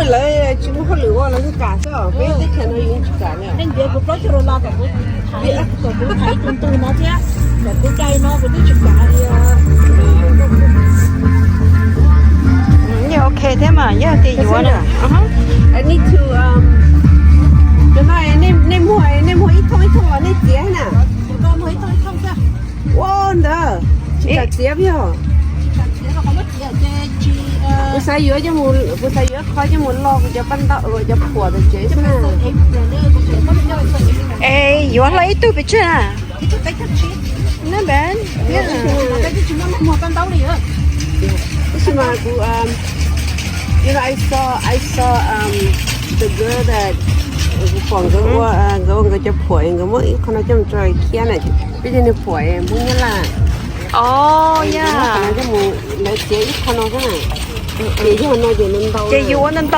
Lawv tsis muaj hauj lwm ua lawv kuj kam xwb os, peb teb chaws no yus tsis kam li. Nej ntxias kuv plaub caug dollar kom kuv thaiv, kom kuv thaiv tus ntug no thiab, kom kuv cai no kuv twb tsis kam li. Yeej ok thiab mas, yog tias yuav na. Need to, um, cov no nej, nej muag, nej muag ib thooj ib thooj los nej txiav na. Ua ntawd tsis kam txiav yog. Kuv xav yuav coj mus, kuv xav yuav qhov coj mus lo kuv cov paj ntaub, cov phuam tom tsev xwb na. Es yuav hlo ib tug pes tsawg na? Not bad. Tab sis mas kuv, you know, I saw, I saw, um, the girl that, kuv pom nkawd ua, nkawd ua nkawd cov phuam, nkawd muab ib qho no coj mus rau khiab na, peb cov niag phuam Hmoob Nyab Laj. Oh, yeah. Lawv txiav ib qho no xwb na. Ces yog no ces ntau ntau. Ces yus ua ntau ntau.